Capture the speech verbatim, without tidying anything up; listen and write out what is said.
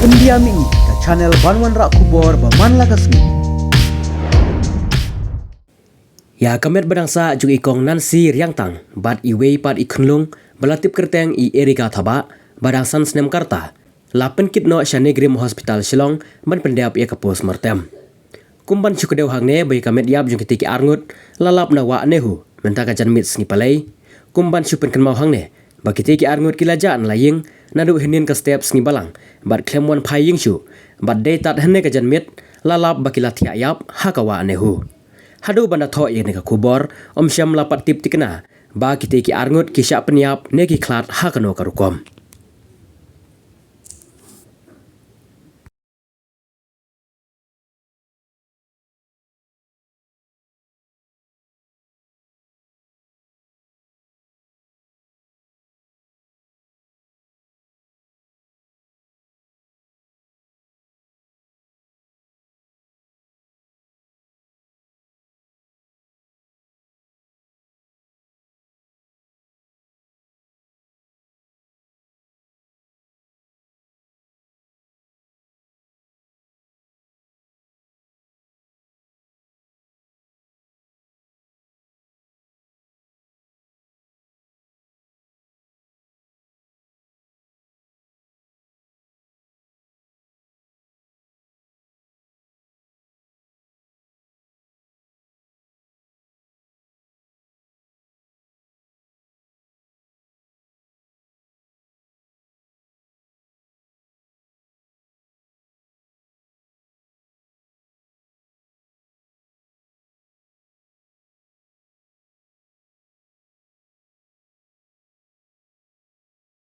India Mini, ka channel ban wanrah khubor ba man la ka sngi. Ïa ka met ba dang sah jong i kong Nancy Riangtang bad iwei pat i khunlung ba la tip kyrteng i Erika Thabah, ba dang san snem ka rta, la pynkit noh sha NEIGRIHMS Hospital Shillong ban pyndep ïa ka post mortem. Kum ban shu kdew hangne ba ïa ka met ïap jong kitei ki arngut la lap na wah NEHU mynta ka janmiet sngi Palei. Kum ban shu pynkynmaw hangne ba kitei ki arngut ki la jah na la ïing naduh hynnin ka step sngi Balang bad khlem wan phai ïing shuh, bad dei tad hynne ka janmiet la lap ba ki la thiah ïap ha ka wah NEHU. Haduh ban da thoh ïa kane ka khubor, ym shym la pat tip thikna ba kitei ki arngut ki shah pynïap ne ki khlad ha kano ka rukom.